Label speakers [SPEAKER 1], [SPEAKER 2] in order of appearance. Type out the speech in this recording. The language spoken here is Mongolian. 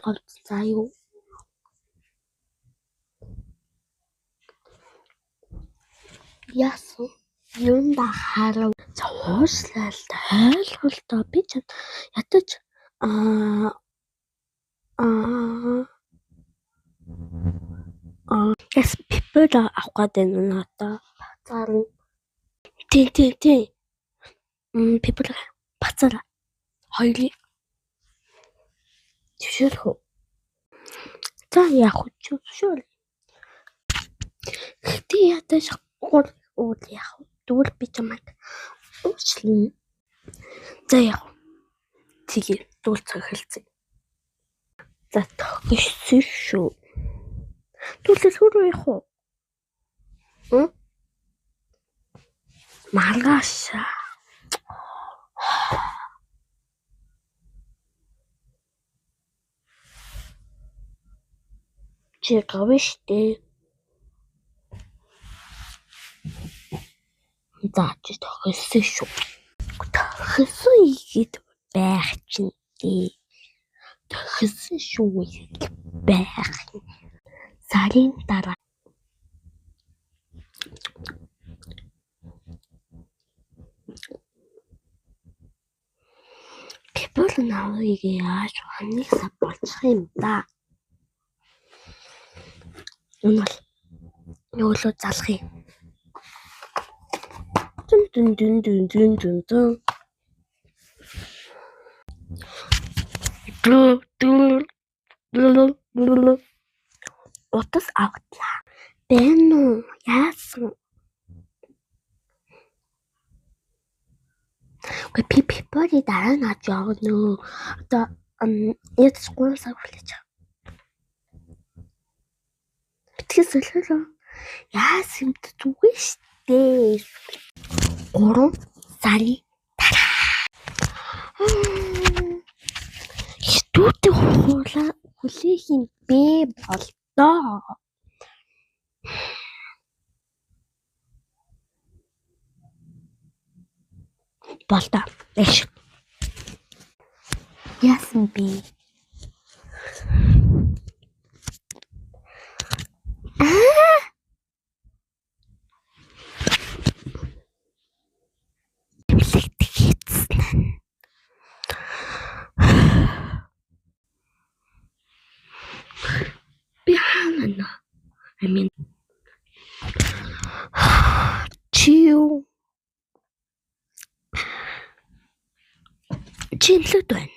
[SPEAKER 1] Говцсон юу? Яасан? Юунда харав? За уушлаа л да, ойлголтоо би ч ядаж аа аа аа яс пипер авах гээд байна одоо. Бацаар нь. Тий, тий, тий. Пипер бацаар хоёрыг зөвшөөрөх үү? За яах вэ? Зөвшөөр. Гэхдээ ядаж гур үйл яах вэ? Тэгвэл би чамайг уучлана. За яах вэ? Тэгээ дүүл цохилцъя. За тохирсон шүү. Тэгвэл хөрөө явах уу? Маргааш. Чи говь штэ. За чи тохирсон шүү. Тохирсон игээд байх чинь дээ. Тохирсон шүү байх. Сарын дараа. Гэвэл навыг яаж ханыг сав болчих юм да. Энэ бол өглөө залах юм. Дүн дүн дүн дүн дүн дүн дүн. Утас автлаа. Бэн үү? Яасан? Үгүй би пипори дараа нь авч явна. Одоо ядаж 3 сар хүлээж авах. Битгий солиороо. Яасан юм бэ зүгээр штэ. 3 сарын дараа. Хитүүтэй хуулаа хүлээх юм бэ болдоо. Болдоо. Эш. Яасан бэ? Аа! Тэмлэгдэх хийцэн нь. Би хаана нэ? I mean чи юу? Чи имлэгт байна.